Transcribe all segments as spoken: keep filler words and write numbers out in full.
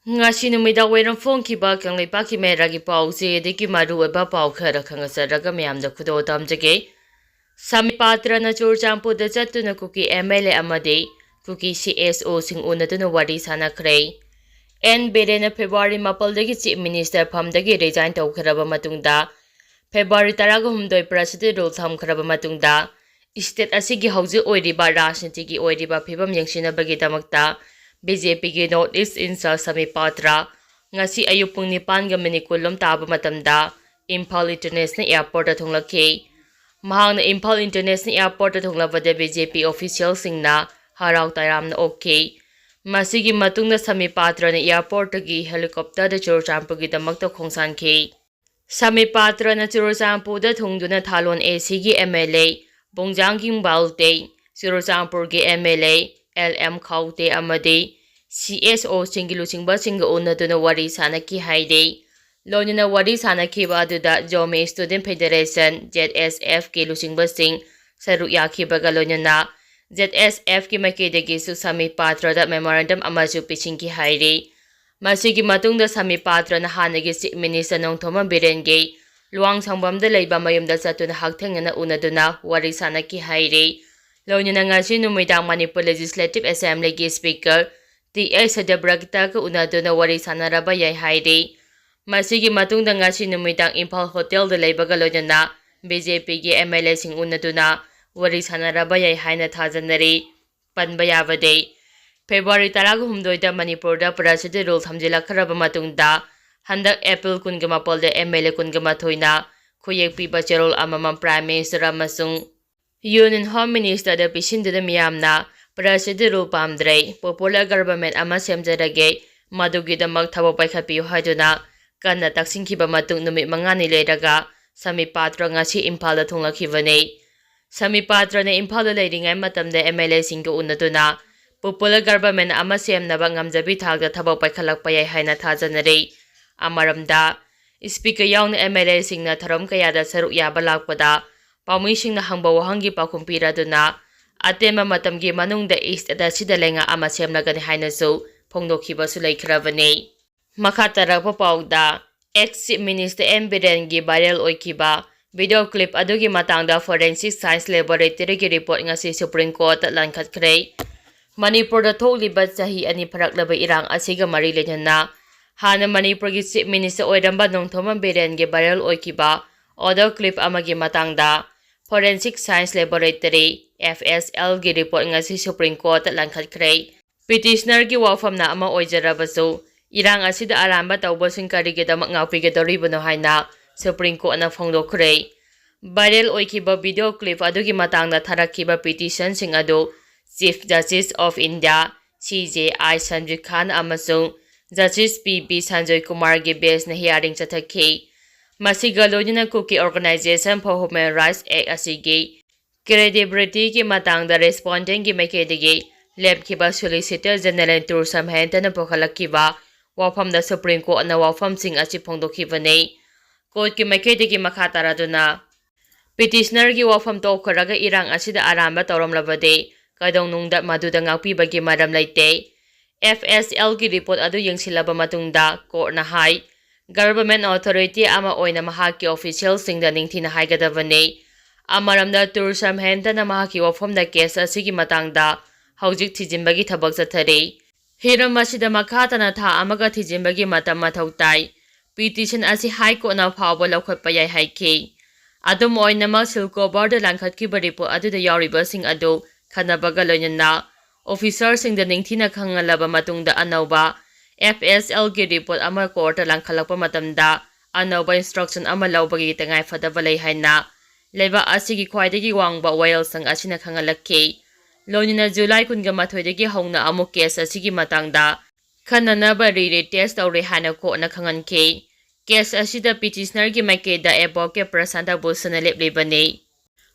ꯉꯁꯤ ꯅꯨꯃꯤꯗꯥꯡ ꯋꯥꯏꯔꯝ ꯐꯣꯡꯈꯤꯕ ꯀꯪꯂꯩꯄꯥꯛꯀꯤ ꯃꯦꯔꯥꯒꯤ ꯄꯥꯎꯆꯦꯗꯒꯤ ꯃꯔꯨꯑꯣꯏꯕ ꯄꯥꯎ ꯈꯔ ꯈꯪꯍꯟꯖꯔꯒ ꯃꯌꯥꯝꯗ ꯈꯨꯗꯣꯜ ꯇꯝꯖꯒꯦ꯫ ꯁꯥꯃꯤ ꯄꯥꯇ꯭ꯔꯅ ꯆꯨꯔꯆꯥꯟꯄꯨꯔꯗ ꯆꯠꯇꯨꯅ ꯀꯨꯀꯤ ꯑꯦꯝ ꯑꯦꯜ ꯑꯦ ꯑꯃꯗꯤ ꯀꯨꯀꯤ ꯁꯤ ꯑꯦꯁ ꯑꯣꯁꯤꯡ ꯎꯅꯗꯨꯅ ꯋꯥꯔꯤ ꯁꯥꯟꯅꯈ꯭ꯔꯦ꯫ ꯑꯦꯟ ꯕꯤꯔꯦꯟꯅ ꯐꯦꯕ꯭ꯔꯨꯋꯥꯔꯤ ꯃꯥꯄꯜꯗꯒꯤ ꯆꯤꯐ ꯃꯤꯅꯤꯁꯇꯔ ꯐꯝꯗꯒꯤ ꯔꯤꯖꯥꯏꯟ ꯇꯧꯈ꯭ꯔꯕ ꯃꯇꯨꯡꯗ ꯐꯦꯕ꯭ꯔꯨꯋꯥꯔꯤ ꯇꯔꯥꯒ ꯍꯨꯝꯗꯣꯏ ꯄ꯭ꯔꯁꯤꯗꯦꯟ ꯔꯨꯜ ꯊꯝꯈ꯭ꯔꯕ ꯃꯇꯨꯡꯗ ꯁ꯭ꯇꯦꯠ ꯑꯁꯤꯒꯤ ꯍꯧꯖꯤꯛ ꯑꯣꯏꯔꯤꯕ ꯔꯥꯖꯅꯤꯇꯤꯒꯤ ꯑꯣꯏꯔꯤꯕ ꯐꯤꯕꯝ ꯌꯦꯡꯁꯤꯟꯅꯕꯒꯤꯗꯃꯛꯇ ꯕꯤ ꯖꯦ ꯄꯤꯒꯤ ꯅꯣꯔꯠ ꯏꯁ ꯏꯟꯆꯥꯔꯖ ꯁꯥꯃꯤ ꯄꯥꯇ꯭ꯔ ꯉꯁꯤ ꯑꯌꯨꯛ ꯄꯨꯡ ꯅꯤꯄꯥꯟꯒ ꯃꯤꯅꯤꯠ ꯀꯨꯟꯂꯣꯝ ꯇꯥꯕ ꯃꯇꯝꯗ ꯏꯝꯐꯥꯜ ꯏꯟꯇꯔꯅꯦꯁꯅꯦꯜ ꯑꯦꯌꯥꯔꯄꯣꯔꯠꯇ ꯊꯨꯡꯂꯛꯈꯤ꯫ ꯃꯍꯥꯛꯅ ꯏꯝꯐꯥꯜ ꯏꯟꯇꯔꯅꯦꯁꯅꯦꯜ ꯑꯦꯌꯥꯔꯄꯣꯔꯠꯇ ꯊꯨꯡꯂꯛꯄꯗ ꯕꯤ ꯖꯦ ꯄꯤ ꯑꯣꯐꯤꯁꯤꯌꯦꯜꯁꯤꯡꯅ ꯍꯔꯥꯎ ꯇꯌꯥꯝꯅ ꯑꯣꯛꯈꯤ꯫ ꯃꯁꯤꯒꯤ ꯃꯇꯨꯡꯗ ꯁꯥꯃꯤ ꯄꯥꯇ꯭ꯔꯅ ꯑꯦꯌꯥꯔꯄꯣꯔꯠꯇꯒꯤ ꯍꯦꯂꯤꯀꯣꯞꯇꯔꯗ ꯆꯨꯔꯆꯥꯟꯄꯨꯔꯒꯤꯗꯃꯛꯇ ꯈꯣꯡꯁꯥꯟꯈꯤ꯫ ꯁꯥꯃꯤ ꯄꯥꯇ꯭ꯔꯅ ꯆꯨꯔꯆꯥꯟꯄꯨꯔꯗ ꯊꯨꯡꯗꯨꯅ ꯊꯥꯂꯣꯟ ꯑꯦ ꯁꯤꯒꯤ ꯑꯦꯝ ꯑꯦꯜ ꯑꯦ ꯕꯣꯡꯖꯥꯡꯒꯤꯡ ꯕꯥꯜꯇꯦ, ꯆꯨꯔꯆꯥꯟꯄꯨꯔꯒꯤ M L A L M Khaute ꯑꯃꯗꯤ ꯁꯤ ꯑꯦꯁ ꯑꯣꯁꯤꯡꯒꯤ ꯂꯨꯆꯤꯡꯕꯁꯤꯡꯒ ꯎꯅꯗꯨꯅ ꯋꯥꯔꯤ ꯁꯥꯟꯅꯈꯤ ꯍꯥꯏꯔꯤ꯫ ꯂꯣꯏꯅꯅ ꯋꯥꯔꯤ ꯁꯥꯟꯅꯈꯤꯕ ꯑꯗꯨꯗ ꯖꯣꯃꯤ ꯁ꯭ꯇꯨꯗꯦꯟꯠ ꯐꯦꯗꯔꯦꯁꯟ, ꯖꯦꯗ ꯑꯦꯁ ꯑꯦꯐꯀꯤ ꯂꯨꯆꯤꯡꯕꯁꯤꯡ ꯁꯔꯨꯛ ꯌꯥꯈꯤꯕꯒ ꯂꯣꯏꯅꯅ ꯖꯦꯗ ꯑꯦꯁ ꯑꯦꯐꯀꯤ ꯃꯥꯏꯀꯩꯗꯒꯤꯁꯨ ꯁꯥꯃꯤ ꯄꯥꯇ꯭ꯔꯗ ꯃꯦꯃꯣꯔꯦꯟꯗꯝ ꯑꯃꯁꯨ ꯄꯤꯁꯤꯟꯈꯤ ꯍꯥꯏꯔꯤ꯫ ꯃꯁꯤꯒꯤ ꯃꯇꯨꯡꯗ ꯁꯥꯃꯤ ꯄꯥꯇ꯭ꯔꯅ ꯍꯥꯟꯅꯒꯤ ꯆꯤꯐ ꯃꯤꯅꯤꯁꯇꯔ ꯅꯣꯡꯊꯣꯝꯕꯝ ꯕꯤꯔꯦꯟꯒꯤ ꯂꯨꯋꯥꯡꯁꯥꯡꯕꯝꯗ ꯂꯩꯕ ꯃꯌꯨꯝꯗ ꯆꯠꯇꯨꯅ ꯍꯛꯊꯦꯡꯅꯅ ꯎꯅꯗꯨꯅ ꯋꯥꯔꯤ ꯁꯥꯟꯅꯈꯤ ꯍꯥꯏꯔꯤ꯫ ꯂꯣꯏꯅꯅ ꯉꯁꯤ ꯅꯨꯃꯤꯗꯥꯡ ꯃꯅꯤꯄꯨꯔ ꯂꯦꯖꯤꯁꯂꯦꯇꯤꯚ ꯑꯦꯁꯦꯝꯕ꯭ꯂꯤꯒꯤ ꯁ꯭ꯄꯤꯀꯔ ꯇꯤ ꯑꯩꯆ ꯁꯇ꯭ꯌꯕ꯭ꯔꯇꯀ ꯎꯅꯗꯨꯅ ꯋꯥꯔꯤ ꯁꯥꯟꯅꯔꯕ ꯌꯥꯏ ꯍꯥꯏꯔꯤ꯫ ꯃꯁꯤꯒꯤ ꯃꯇꯨꯡꯗ ꯉꯁꯤ ꯅꯨꯃꯤꯗꯥꯡ ꯏꯝꯐꯥꯜ ꯍꯣꯇꯦꯜꯗ ꯂꯩꯕꯒ ꯂꯣꯏꯅꯅ ꯕꯤ ꯖꯦ ꯄꯤꯒꯤ ꯑꯦꯝ ꯑꯦꯜ ꯑꯦꯁꯤꯡ ꯎꯅꯗꯨꯅ ꯋꯥꯔꯤ ꯁꯥꯟꯅꯔꯕ ꯌꯥꯏ ꯍꯥꯏꯅ ꯊꯥꯖꯅꯔꯤ꯫ ꯄꯟꯕ ꯌꯥꯕꯗꯤ, ꯐꯦꯕ꯭ꯔꯨꯋꯥꯔꯤ ꯇꯔꯥꯒ ꯍꯨꯝꯗꯣꯏꯗ ꯃꯅꯤꯄꯨꯔꯗ ꯄ꯭ꯔꯁꯤꯗꯦꯟ ꯔꯨꯜ ꯊꯝꯖꯤꯜꯂꯛꯈ꯭ꯔꯕ ꯃꯇꯨꯡꯗ ꯍꯟꯗꯛ ꯑꯦꯄ꯭ꯔꯤꯜ ꯀꯨꯟꯒ ꯃꯥꯄꯜꯗ ꯑꯦꯝ ꯑꯦꯜ ꯑꯦ ꯀꯨꯟꯒ ꯃꯥꯊꯣꯏꯅ ꯈꯨꯌꯦꯛ ꯄꯤꯕ ꯆꯦꯔꯣꯜ ꯑꯃꯃꯝ ꯄ꯭ꯔꯥꯏꯝ ꯃꯤꯅꯤꯁꯇꯔ ꯑꯃꯁꯨꯡ ꯌꯨꯅꯤꯌꯟ ꯍꯣꯝ ꯃꯤꯅꯤꯁꯇꯔꯗ ꯄꯤꯁꯤꯟꯗꯨꯅ ꯃꯤꯌꯥꯝꯅ ꯄ꯭ꯔꯁꯤꯗꯦꯟ ꯔꯨꯜ ꯄꯥꯝꯗ꯭ꯔꯦ, ꯄꯣꯄꯨꯂꯔ ꯒꯚꯔꯟꯃꯦꯟꯠ ꯑꯃ ꯁꯦꯝꯖꯔꯒꯦ, ꯃꯗꯨꯒꯤꯗꯃꯛ ꯊꯕꯛ ꯄꯥꯏꯈꯠꯄꯤꯌꯨ ꯍꯥꯏꯗꯨꯅ ꯀꯟꯅ ꯇꯛꯁꯤꯟꯈꯤꯕ ꯃꯇꯨꯡ ꯅꯨꯃꯤꯠ ꯃꯉꯥꯅꯤ ꯂꯩꯔꯒ ꯁꯥꯃꯤ ꯄꯥꯇ꯭ꯔ ꯉꯁꯤ ꯏꯝꯐꯥꯜꯗ ꯊꯨꯡꯂꯛꯈꯤꯕꯅꯤ꯫ ꯁꯥꯃꯤ ꯄꯥꯇ꯭ꯔꯅ ꯏꯝꯐꯥꯜꯗ ꯂꯩꯔꯤꯉꯩ ꯃꯇꯝꯗ ꯑꯦꯝ ꯑꯦꯜ ꯑꯦꯁꯤꯡꯒ ꯎꯅꯗꯨꯅ ꯄꯣꯄꯨꯂꯔ ꯒꯚꯔꯟꯃꯦꯟꯠ ꯑꯃ ꯁꯦꯝꯅꯕ ꯉꯝꯖꯕꯤ ꯊꯥꯛꯇ ꯊꯕꯛ ꯄꯥꯏꯈꯠꯂꯛꯄ ꯌꯥꯏ ꯍꯥꯏꯅ ꯊꯥꯖꯅꯔꯤ꯫ ꯑꯃꯔꯣꯝꯗ, ꯁ꯭ꯄꯤꯀꯔ ꯌꯥꯎꯅ ꯑꯦꯝ ꯑꯦꯜ ꯑꯦꯁꯤꯡꯅ ꯊꯧꯔꯝ ꯀꯌꯥꯗ ꯁꯔꯨꯛ ꯌꯥꯕ ꯂꯥꯛꯄꯗ ꯄꯥꯎꯃꯤꯁꯤꯡꯅ ꯍꯪꯕ ꯋꯥꯍꯪꯒꯤ ꯄꯥꯎꯈꯨꯝ ꯄꯤꯔꯗꯨꯅ ꯑꯇꯦꯟꯕ ꯃꯇꯝꯒꯤ ꯃꯅꯨꯡꯗ ꯁ꯭ꯇꯦꯠ ꯑꯁꯤꯗ ꯂꯩꯉꯥꯛ ꯑꯃ ꯁꯦꯝꯂꯒꯅꯤ ꯍꯥꯏꯅꯁꯨ ꯐꯣꯡꯗꯣꯛꯈꯤꯕꯁꯨ ꯂꯩꯈ꯭ꯔꯕꯅꯤ꯫ ꯃꯈꯥ ꯇꯥꯔꯛꯄ ꯄꯥꯎꯗ, ex Chief Minister ꯑꯦꯟ ꯕꯤꯔꯦꯟꯒꯤ viral ꯑꯣꯏꯈꯤꯕ video clip ꯑꯗꯨꯒꯤ ꯃꯇꯥꯡꯗ Forensic Science Laboratoryꯒꯤ report ꯉꯁꯤ Supreme Courtꯇ ꯂꯥꯟꯈꯠꯈ꯭ꯔꯦ꯫ ꯃꯅꯤꯄꯨꯔꯗ ꯊꯣꯛꯂꯤꯕ ꯆꯍꯤ ꯑꯅꯤ ꯐꯥꯔꯛꯂꯕ ꯏꯔꯥꯡ ꯑꯁꯤꯒ ꯃꯔꯤ ꯂꯩꯅꯅ ꯍꯥꯟꯅ ꯃꯅꯤꯄꯨꯔꯒꯤ Chief Minister ꯑꯣꯏꯔꯝꯕ ꯅꯣꯡꯊꯣꯝꯕꯝ ꯕꯤꯔꯦꯟꯒꯤ viral ꯑꯣꯏꯈꯤꯕ audio clip ꯑꯃꯒꯤ ꯃꯇꯥꯡꯗ Forensic Science Laboratory, F S Lꯒꯤ report ꯉꯁꯤ Supreme Courtꯇ ꯂꯥꯟꯈꯠꯈ꯭ꯔꯦ꯫ Petitionerꯒꯤ ꯋꯥꯐꯝꯅ ꯑꯃ ꯑꯣꯏꯖꯔꯕꯁꯨ, ꯏꯔꯥꯡ ꯑꯁꯤꯗ ꯑꯔꯥꯟꯕ ꯇꯧꯕꯁꯤꯡ ꯀꯔꯤꯒꯤꯗꯃꯛ ꯉꯥꯛꯄꯤꯒꯗꯧꯔꯤꯕꯅꯣ ꯍꯥꯏꯅ Supreme Courtꯅ ꯐꯣꯡꯗꯣꯛꯈ꯭ꯔꯦ꯫ Viral ꯑꯣꯏꯈꯤꯕ video clip ꯑꯗꯨꯒꯤ ꯃꯇꯥꯡꯗ ꯊꯥꯔꯛꯈꯤꯕ petitionꯁꯤꯡ ꯑꯗꯨ Chief Justice of India, C J I Sanju ꯈꯥꯟ ꯑꯃꯁꯨꯡ Justice P B Sanjoy ꯀꯨꯃꯥꯔꯒꯤ benchꯅ hearing ꯆꯠꯊꯈꯤ꯫ ꯃꯁꯤꯒ ꯂꯣꯏꯅꯅ Kuki Organisation for Human Rights Act ꯑꯁꯤꯒꯤ credibilityꯒꯤ ꯃꯇꯥꯡꯗ respondentꯒꯤ ꯃꯥꯏꯀꯩꯗꯒꯤ ꯂꯦꯞꯈꯤꯕ Solicitor General ꯇꯨꯔꯁꯝ ꯍꯦꯟꯇꯅ ꯄꯨꯈꯠꯂꯛꯈꯤꯕ ꯋꯥꯐꯝꯗ Supreme Courtꯅ ꯋꯥꯐꯝꯁꯤꯡ ꯑꯁꯤ ꯐꯣꯡꯗꯣꯛꯈꯤꯕꯅꯤ꯫ Courtꯀꯤ ꯃꯥꯏꯀꯩꯗꯒꯤ ꯃꯈꯥ ꯇꯥꯔꯗꯨꯅ, petitionerꯒꯤ ꯋꯥꯐꯝ ꯇꯣꯛꯈ꯭ꯔꯒ ꯏꯔꯥꯡ ꯑꯁꯤꯗ ꯑꯔꯥꯟꯕ ꯇꯧꯔꯝꯂꯕꯗꯤ ꯀꯩꯗꯧꯅꯨꯡꯗ ꯃꯗꯨꯗ ꯉꯥꯛꯄꯤꯕꯒꯤ ꯃꯔꯝ ꯂꯩꯇꯦ꯫ F S Lꯒꯤ report ꯑꯗꯨ ꯌꯦꯡꯁꯤꯜꯂꯕ ꯃꯇꯨꯡꯗ Courtꯅ ꯍꯥꯏ, government authority ꯑꯃ ꯑꯣꯏꯅ ꯃꯍꯥꯛꯀꯤ officialꯁꯤꯡꯗ ꯅꯤꯡꯊꯤꯅ ꯍꯥꯏꯒꯗꯕꯅꯤ꯫ ꯑꯃꯔꯣꯝꯗ ꯇꯨꯔꯁꯝ ꯍꯦꯟꯇꯅ ꯃꯍꯥꯛꯀꯤ ꯋꯥꯐꯝꯗ case ꯑꯁꯤꯒꯤ ꯃꯇꯥꯡꯗ ꯍꯧꯖꯤꯛ ꯊꯤꯖꯤꯟꯕꯒꯤ ꯊꯕꯛ ꯆꯠꯊꯔꯤ꯫ ꯍꯤꯔꯝ ꯑꯁꯤꯗ ꯃꯈꯥ ꯇꯥꯅ ꯊꯥ ꯑꯃꯒ ꯊꯤꯖꯤꯟꯕꯒꯤ ꯃꯇꯝ ꯃꯊꯧ ꯇꯥꯏ꯫ Petition ꯑꯁꯤ High Courtꯅ ꯐꯥꯎꯕ ꯂꯧꯈꯠꯄ ꯌꯥꯏ ꯍꯥꯏꯈꯤ꯫ ꯑꯗꯨꯝ ꯑꯣꯏꯅꯃꯛ, ꯁꯤꯜ ꯀꯣꯕꯔꯗ ꯂꯥꯟꯈꯠꯈꯤꯕ report ꯑꯗꯨꯗ ꯌꯥꯎꯔꯤꯕꯁꯤꯡ ꯑꯗꯨ ꯈꯟꯅꯕꯒ ꯂꯣꯏꯅꯅ officerꯁꯤꯡꯗ ꯅꯤꯡꯊꯤꯅ ꯈꯪꯍꯜꯂꯕ ꯃꯇꯨꯡꯗ ꯑꯅꯧꯕ F S Lꯒꯤ report ꯑꯃ courtꯇ ꯂꯥꯟꯈꯠꯂꯛꯄ ꯃꯇꯝꯗ ꯑꯅꯧꯕ instruction ꯑꯃ ꯂꯧꯕꯒꯤ ꯇꯉꯥꯏꯐꯗꯕ ꯂꯩ ꯍꯥꯏꯅ ꯂꯩꯕꯥꯛ ꯑꯁꯤꯒꯤ ꯈ꯭ꯋꯥꯏꯗꯒꯤ ꯋꯥꯡꯕ ꯋꯥꯌꯦꯜꯁꯪ ꯑꯁꯤꯅ ꯈꯪꯍꯜꯂꯛꯈꯤ꯫ ꯂꯣꯏꯅꯅ July ꯀꯨꯟꯒ ꯃꯥꯊꯣꯏꯗꯒꯤ ꯍꯧꯅ ꯑꯃꯨꯛ case ꯑꯁꯤꯒꯤ ꯃꯇꯥꯡꯗ ꯈꯟꯅꯅꯕ re-retest ꯇꯧꯔꯦ ꯍꯥꯏꯅ courtꯅ ꯈꯪꯍꯟꯈꯤ꯫ Case ꯑꯁꯤꯗ petitionerꯒꯤ ꯃꯥꯏꯀꯩꯗ advocate ꯄ꯭ꯔꯁꯥꯟꯇ ꯚꯨꯁꯟꯅ ꯂꯦꯞꯂꯤꯕꯅꯤ꯫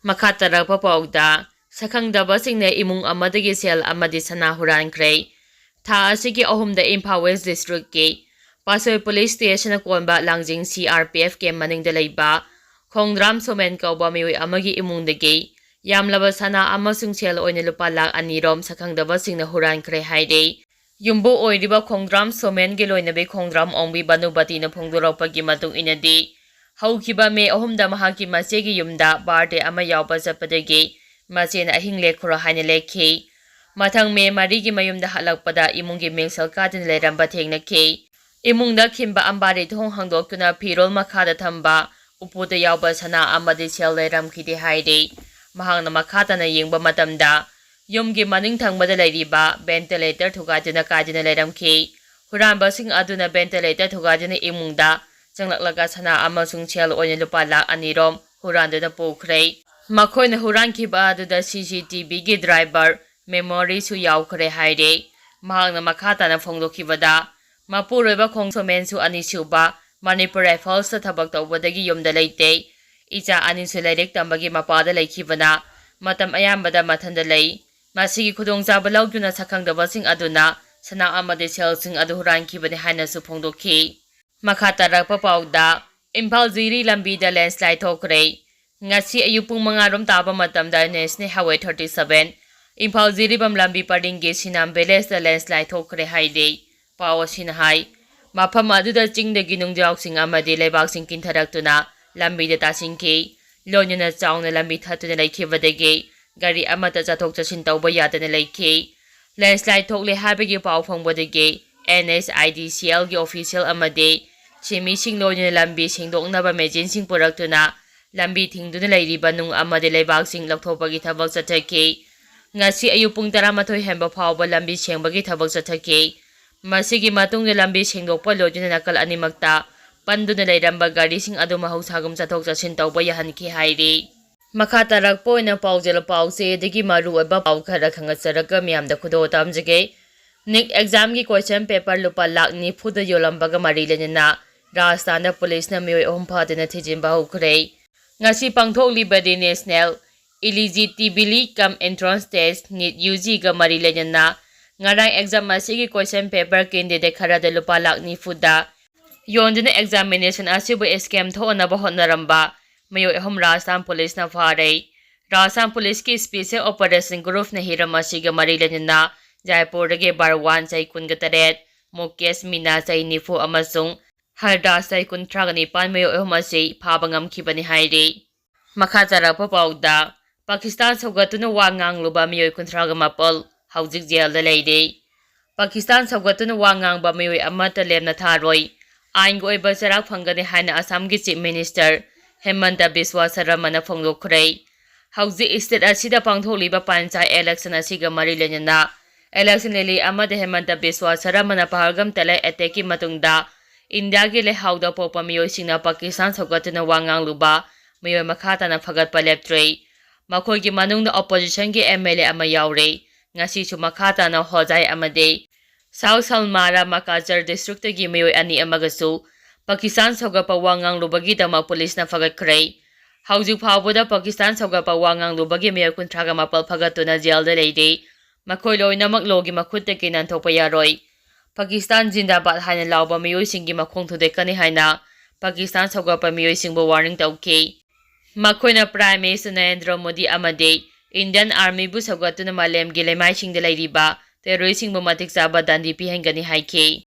ꯃꯈꯥ ꯇꯥꯔꯛꯄ ꯄꯥꯎꯗ, ꯁꯛꯈꯪꯗꯕꯁꯤꯡꯅ ꯏꯃꯨꯡ ꯑꯃꯗꯒꯤ ꯁꯦꯜ ꯑꯃꯗꯤ ꯁꯅꯥ ꯍꯨꯔꯥꯟꯈ꯭ꯔꯦ꯫ ꯊꯥ ꯑꯁꯤꯒꯤ ꯑꯍꯨꯝꯗ ꯏꯝꯐꯥꯜ West Districtꯀꯤ ꯄꯥꯠꯁꯣꯏ police stationꯅ ꯀꯣꯟꯕ ꯂꯥꯡꯖꯤꯡ C R P F camp ꯃꯅꯤꯡꯗ ꯂꯩꯕ ꯈꯣꯡꯗ꯭ꯔꯥꯝ ꯁꯣꯃꯦꯟ ꯀꯧꯕ ꯃꯤꯑꯣꯏ ꯑꯃꯒꯤ ꯏꯃꯨꯡꯗꯒꯤ ꯌꯥꯝꯂꯕ ꯁꯅꯥ ꯑꯃꯁꯨꯡ ꯁꯦꯜ ꯑꯣꯏꯅ ꯂꯨꯄꯥ ꯂꯥꯈ ꯑꯅꯤ ꯔꯣꯝ ꯁꯛꯈꯪꯗꯕꯁꯤꯡꯅ ꯍꯨꯔꯥꯟꯈ꯭ꯔꯦ ꯍꯥꯏꯔꯤ꯫ ꯌꯨꯝꯕꯨ ꯑꯣꯏꯔꯤꯕ ꯈꯣꯡꯗ꯭ꯔꯥꯝ ꯁꯣꯃꯦꯟꯒꯤ ꯂꯣꯏꯅꯕꯤ ꯈꯣꯡꯗ꯭ꯔꯥꯝ ꯑꯣꯡꯕꯤ ꯕꯅꯨꯕꯇꯤꯅ ꯐꯣꯡꯗꯣꯔꯛꯄꯒꯤ ꯃꯇꯨꯡ ꯏꯟꯅꯗꯤ, ꯍꯧꯈꯤꯕ ꯃꯦ ꯑꯍꯨꯝꯗ ꯃꯍꯥꯛꯀꯤ ꯃꯆꯦꯒꯤ ꯌꯨꯝꯗ ꯕꯥꯔꯗꯦ ꯑꯃ ꯌꯥꯎꯕ ꯆꯠꯄꯗꯒꯤ ꯃꯆꯦꯅ ꯑꯍꯤꯡ ꯂꯦꯛꯈ꯭ꯔꯣ ꯍꯥꯏꯅ ꯂꯦꯛꯈꯤ꯫ ꯃꯊꯪ ꯃꯦ ꯃꯔꯤꯒꯤ ꯃꯌꯨꯝꯗ ꯍꯜꯂꯛꯄꯗ ꯏꯃꯨꯡꯒꯤ ꯃꯤꯡꯁꯦꯜ ꯀꯥꯗꯨꯅ ꯂꯩꯔꯝꯕ ꯊꯦꯡꯅꯈꯤ꯫ ꯏꯃꯨꯡꯗ ꯈꯤꯟꯕ ꯑꯝꯕꯥꯔꯤ ꯊꯣꯡ ꯍꯥꯡꯗꯣꯛꯇꯨꯅ ꯐꯤꯔꯣꯜ ꯃꯈꯥꯗ ꯊꯝꯕ ꯎꯄꯨꯗ ꯌꯥꯎꯕ ꯁꯅꯥ ꯑꯃꯗꯤ ꯁꯦꯜ ꯂꯩꯔꯝꯈꯤꯗꯦ ꯍꯥꯏꯔꯤ꯫ ꯃꯍꯥꯛꯅ ꯃꯈꯥ ꯇꯥꯅ ꯌꯦꯡꯕ ꯃꯇꯝꯗ, ꯌꯨꯝꯒꯤ ꯃꯅꯤꯡ ꯊꯪꯕꯗ ꯂꯩꯔꯤꯕ ventilator ꯊꯨꯒꯥꯏꯗꯨꯅ ꯀꯥꯏꯗꯨꯅ ꯂꯩꯔꯝꯈꯤ꯫ ꯍꯨꯔꯥꯟꯕꯁꯤꯡ ꯑꯗꯨꯅ ventilator ꯊꯨꯒꯥꯏꯗꯨꯅ ꯏꯃꯨꯡꯗ ꯆꯪꯂꯛꯂꯒ ꯁꯅꯥ ꯑꯃꯁꯨꯡ ꯁꯦꯜ ꯑꯣꯏꯅ ꯂꯨꯄꯥ ꯂꯥꯈ ꯑꯅꯤ ꯔꯣꯝ ꯍꯨꯔꯥꯟꯗꯨꯅ ꯄꯨꯈ꯭ꯔꯦ꯫ ꯃꯈꯣꯏꯅ ꯍꯨꯔꯥꯟꯈꯤꯕ ꯑꯗꯨꯗ CCTVꯒꯤ driver memoryꯁꯨ ꯌꯥꯎꯈ꯭ꯔꯦ ꯍꯥꯏꯔꯦ꯫ ꯃꯍꯥꯛꯅ ꯃꯈꯥ ꯇꯥꯅ ꯐꯣꯡꯗꯣꯛꯈꯤꯕꯗ, ꯃꯄꯨꯔꯣꯏꯕ ꯈꯣꯡꯁꯣꯃꯦꯟꯁꯨ ꯑꯅꯤꯁꯨꯕ Manipur Riflesꯇ ꯊꯕꯛ ꯇꯧꯕꯗꯒꯤ ꯌꯨꯝꯗ ꯂꯩꯇꯦ꯫ ꯏꯆꯥ ꯑꯅꯤꯁꯨ ꯂꯥꯏꯔꯤꯛ ꯇꯝꯕꯒꯤ ꯃꯄꯥꯗ ꯂꯩꯈꯤꯕꯅ ꯃꯇꯝ ꯑꯌꯥꯝꯕꯗ ꯃꯊꯟꯗ ꯂꯩ꯫ ꯃꯁꯤꯒꯤ ꯈꯨꯗꯣꯡꯆꯥꯕ ꯂꯧꯗꯨꯅ ꯁꯛꯈꯪꯗꯕꯁꯤꯡ ꯑꯗꯨꯅ ꯁꯅꯥ ꯑꯃꯗꯤ ꯁꯦꯜꯁꯤꯡ ꯑꯗꯨ ꯍꯨꯔꯥꯟꯈꯤꯕꯅꯤ ꯍꯥꯏꯅꯁꯨ ꯐꯣꯡꯗꯣꯛꯈꯤ꯫ ꯃꯈꯥ ꯇꯥꯔꯛꯄ ꯄꯥꯎꯗ, ꯏꯝꯐꯥꯜ ꯖꯤꯔꯤ ꯂꯝꯕꯤꯗ landslide ꯊꯣꯛꯈ꯭ꯔꯦ꯫ ꯉꯁꯤ ꯑꯌꯨꯛ ꯄꯨꯡ ꯃꯉꯥ ꯔꯣꯝ ꯇꯥꯕ ꯃꯇꯝꯗ National Highway thirty seven, Imphal Jiribam ꯂꯝꯕꯤ ꯄꯔꯤꯡꯒꯤ ꯁꯤꯅꯥꯝ villageꯇ landslide ꯊꯣꯛꯈ꯭ꯔꯦ ꯍꯥꯏꯔꯤ꯫ ꯄꯥꯎ ꯑꯁꯤꯅ ꯍꯥꯏ, ꯃꯐꯝ ꯑꯗꯨꯗ ꯆꯤꯡꯗꯒꯤ ꯅꯨꯡꯖꯥꯎꯁꯤꯡ ꯑꯃꯗꯤ ꯂꯩꯕꯥꯛꯁꯤꯡ ꯀꯤꯟꯊꯔꯛꯇꯨꯅ ꯂꯝꯕꯤꯗ ꯇꯥꯁꯤꯟꯈꯤ꯫ ꯂꯣꯏꯅꯅ ꯆꯥꯎꯅ ꯂꯝꯕꯤ ꯊꯠꯇꯨꯅ ꯂꯩꯈꯤꯕꯗꯒꯤ ꯒꯥꯔꯤ ꯑꯃꯠꯇ ꯆꯠꯊꯣꯛ ꯆꯠꯁꯤꯟ ꯇꯧꯕ ꯌꯥꯗꯅ ꯂꯩꯈꯤ꯫ Landslide ꯊꯣꯛꯂꯦ ꯍꯥꯏꯕꯒꯤ ꯄꯥꯎ ꯐꯪꯕꯗꯒꯤ NHIDCLꯒꯤ official ꯑꯃꯗꯤ ꯁꯤꯟꯃꯤꯁꯤꯡ ꯂꯣꯏꯅꯅ ꯂꯝꯕꯤ ꯁꯦꯡꯗꯣꯛꯅꯕ machineꯁꯤꯡ ꯄꯨꯔꯛꯇꯨꯅ ꯂꯝꯕꯤ ꯊꯤꯡꯗꯨꯅ ꯂꯩꯔꯤꯕ ꯅꯨꯡ ꯑꯃꯗꯤ ꯂꯩꯕꯥꯛꯁꯤꯡ ꯂꯧꯊꯣꯛꯄꯒꯤ ꯊꯕꯛ ꯆꯠꯊꯈꯤ꯫ ꯉꯁꯤ ꯑꯌꯨꯛ ꯄꯨꯡ ꯇꯔꯥꯃꯥꯊꯣꯏ ꯍꯦꯟꯕ ꯐꯥꯎꯕ ꯂꯝꯕꯤ ꯁꯦꯡꯕꯒꯤ ꯊꯕꯛ ꯆꯠꯊꯈꯤ꯫ ꯃꯁꯤꯒꯤ ꯃꯇꯨꯡꯗ ꯂꯝꯕꯤ ꯁꯦꯡꯗꯣꯛꯄ ꯂꯣꯏꯗꯨꯅ ꯅꯥꯀꯜ ꯑꯅꯤꯃꯛꯇ ꯄꯟꯗꯨꯅ ꯂꯩꯔꯝꯕ ꯒꯥꯔꯤꯁꯤꯡ ꯑꯗꯨ ꯃꯍꯧꯁꯥꯒꯨꯝ ꯆꯠꯊꯣꯛ ꯆꯠꯁꯤꯟ ꯇꯧꯕ ꯌꯥꯍꯟꯈꯤ ꯍꯥꯏꯔꯤ꯫ ꯃꯈꯥ ꯇꯥꯔꯛꯄ ꯑꯣꯏꯅ ꯄꯥꯎꯖꯦꯜ ꯄꯥꯎꯆꯦꯗꯒꯤ ꯃꯔꯨ ꯑꯣꯏꯕ ꯄꯥꯎ ꯈꯔ ꯈꯪꯍꯠꯆꯔꯒ ꯃꯤꯌꯥꯝꯗ ꯈꯨꯗꯣꯜ ꯇꯝꯖꯒꯦ꯫ NEET examꯒꯤ question paper ꯂꯨꯄꯥ ꯂꯥꯈ ꯅꯤꯐꯨꯗ ꯌꯣꯜꯂꯝꯕꯒ ꯃꯔꯤ ꯂꯩꯅꯅ ꯔꯥꯖꯁꯊꯥꯟꯗ ꯄꯨꯂꯤꯁꯅ ꯃꯤꯑꯣꯏ ꯑꯍꯨꯝ ꯐꯥꯗꯨꯅ ꯊꯤꯖꯤꯟꯕ ꯍꯧꯈ꯭ꯔꯦ꯫ ꯉꯁꯤ ꯄꯥꯡꯊꯣꯛꯂꯤꯕꯗꯤ National Eligibility cum Entrance Test, NEET UGꯒ ꯃꯔꯤ ꯂꯩꯅꯅ ꯉꯔꯥꯡ exam ꯑꯁꯤꯒꯤ question paper candidate ꯈꯔꯗ ꯂꯨꯄꯥ ꯂꯥꯈ ꯅꯤꯐꯨꯗ ꯌꯣꯟꯗꯨꯅ examination ꯑꯁꯤꯕꯨ scam ꯊꯣꯛꯍꯟꯅꯕ ꯍꯣꯠꯅꯔꯝꯕ ꯃꯤꯑꯣꯏ ꯑꯍꯨꯝ ꯔꯥꯖꯁꯊꯥꯟ ꯄꯨꯂꯤꯁꯅ ꯐꯥꯔꯦ꯫ ꯔꯥꯖꯁꯊꯥꯟ ꯄꯨꯂꯤꯁꯀꯤ special operation groupꯅ ꯍꯤꯔꯝ ꯑꯁꯤꯒ ꯃꯔꯤ ꯂꯩꯅꯅ ꯖꯥꯏꯄꯨꯔꯗꯒꯤ ꯕꯥꯔꯋꯥꯟ ꯆꯍꯤ ꯀꯨꯟꯒ ꯇꯔꯦꯠ, ꯃꯨꯀꯦꯁ ꯃꯤꯅꯥ ꯆꯍꯤ ꯅꯤꯐꯨ ꯑꯃꯁꯨꯡ ꯍꯔꯗꯥꯁ ꯆꯍꯤ ꯀꯨꯟꯊ꯭ꯔꯥꯒ ꯅꯤꯄꯥꯟ ꯃꯤꯑꯣꯏ ꯑꯍꯨꯝ ꯑꯁꯤ ꯐꯥꯕ ꯉꯝꯈꯤꯕꯅꯤ ꯍꯥꯏꯔꯤ꯫ ꯃꯈꯥ ꯇꯥꯔꯛꯄ ꯄꯥꯎꯗ, ꯄꯥꯀꯤꯁꯇꯥꯟ ꯁꯧꯒꯠꯇꯨꯅ ꯋꯥ ꯉꯥꯡꯂꯨꯕ ꯃꯤꯑꯣꯏ ꯀꯨꯟꯊ꯭ꯔꯥꯒ ꯃꯥꯄꯜ ꯍꯧꯖꯤꯛ ꯖꯦꯜꯗ ꯂꯩꯔꯤ꯫ ꯄꯥꯀꯤꯁꯇꯥꯟ ꯁꯧꯒꯠꯇꯨꯅ ꯋꯥ ꯉꯥꯡꯕ ꯃꯤꯑꯣꯏ ꯑꯃꯠꯇ ꯂꯦꯝꯅ ꯊꯥꯔꯣꯏ꯫ ꯑꯥꯏꯟꯒꯤ ꯑꯣꯏꯕ ꯆꯩꯔꯥꯛ ꯐꯪꯒꯅꯤ ꯍꯥꯏꯅ ꯑꯁꯥꯝꯒꯤ Chief Minister ꯍꯦꯃꯟꯇ ꯕꯤꯁ꯭ꯋꯥ ꯁꯔꯃꯅ ꯐꯣꯡꯗꯣꯛꯈ꯭ꯔꯦ꯫ ꯍꯧꯖꯤꯛ state ꯑꯁꯤꯗ ꯄꯥꯡꯊꯣꯛꯂꯤꯕ ꯄꯟꯆꯥꯌꯠ election ꯑꯁꯤꯒ ꯃꯔꯤ ꯂꯩꯅꯅ election rally ꯑꯃꯗ ꯍꯦꯃꯟꯇ ꯕꯤꯁ꯭ꯋꯥ ꯁꯔꯃꯅ ꯄꯍꯜꯒꯝ terror attackꯀꯤ ꯃꯇꯨꯡꯗ ꯏꯟꯗꯤꯌꯥꯒꯤ ꯂꯩꯍꯥꯎꯗ ꯄꯣꯛꯄ ꯃꯤꯑꯣꯏꯁꯤꯡꯅ ꯄꯥꯀꯤꯁꯇꯥꯟ ꯁꯧꯒꯠꯇꯨꯅ ꯋꯥ ꯉꯥꯡꯂꯨꯕ ꯃꯤꯑꯣꯏ ꯃꯈꯥ ꯇꯥꯅ ꯐꯒꯠꯄ ꯂꯦꯞꯇ꯭ꯔꯦ꯫ ꯃꯈꯣꯏꯒꯤ ꯃꯅꯨꯡꯗ oppositionꯒꯤ MLA ꯑꯃ ꯌꯥꯎꯔꯦ꯫ ꯉꯁꯤꯁꯨ ꯃꯈꯥ ꯇꯥꯅ ꯍꯣꯖꯥꯏ ꯑꯃꯗꯤ South Salmara Makajar districtꯇꯒꯤ ꯃꯤꯑꯣꯏ ꯑꯅꯤ ꯑꯃꯒꯁꯨ ꯄꯥꯀꯤꯁꯇꯥꯟ ꯁꯧꯒꯠꯄ ꯋꯥ ꯉꯥꯡꯂꯨꯕꯒꯤꯗꯃꯛ ꯄꯨꯂꯤꯁꯅ ꯐꯒꯠꯈ꯭ꯔꯦ꯫ ꯍꯧꯖꯤꯛ ꯐꯥꯎꯕꯗ ꯄꯥꯀꯤꯁꯇꯥꯟ ꯁꯧꯒꯠꯄ ꯋꯥ ꯉꯥꯡꯂꯨꯕꯒꯤ ꯃꯤꯑꯣꯏ ꯀꯨꯟꯊ꯭ꯔꯥꯒ ꯃꯥꯄꯜ ꯐꯒꯠꯇꯨꯅ ꯖꯦꯜꯗ ꯂꯩꯔꯤ꯫ ꯃꯈꯣꯏ ꯂꯣꯏꯅꯃꯛ lawꯒꯤ ꯃꯈꯨꯠꯇꯒꯤ ꯅꯥꯟꯊꯣꯛꯄ ꯌꯥꯔꯣꯏ꯫ ꯄꯥꯀꯤꯁꯇꯥꯟ ꯖꯤꯟꯗꯥꯕꯥꯗ ꯍꯥꯏꯅ ꯂꯥꯎꯕ ꯃꯤꯑꯣꯏꯁꯤꯡꯒꯤ ꯃꯈꯣꯡ ꯊꯨꯗꯦꯛꯀꯅꯤ ꯍꯥꯏꯅ ꯄꯥꯀꯤꯁꯇꯥꯟ ꯁꯧꯒꯠꯄ ꯃꯤꯑꯣꯏꯁꯤꯡꯕꯨ warning ꯇꯧꯈꯤ꯫ ꯃꯈꯣꯏꯅ Prime Minister ꯅꯔꯦꯟꯗ꯭ꯔ ꯃꯣꯗꯤ ꯑꯃꯗꯤ Indian Armyꯕꯨ ꯁꯧꯒꯠꯇꯨꯅ ꯃꯥꯂꯦꯝꯒꯤ ꯂꯩꯃꯥꯏꯁꯤꯡꯗ ꯂꯩꯔꯤꯕ terroristꯁꯤꯡꯕꯨ ꯃꯇꯤꯛ ꯆꯥꯕ ꯗꯟꯗꯤ ꯄꯤꯍꯟꯒꯅꯤ ꯍꯥꯏꯈꯤ꯫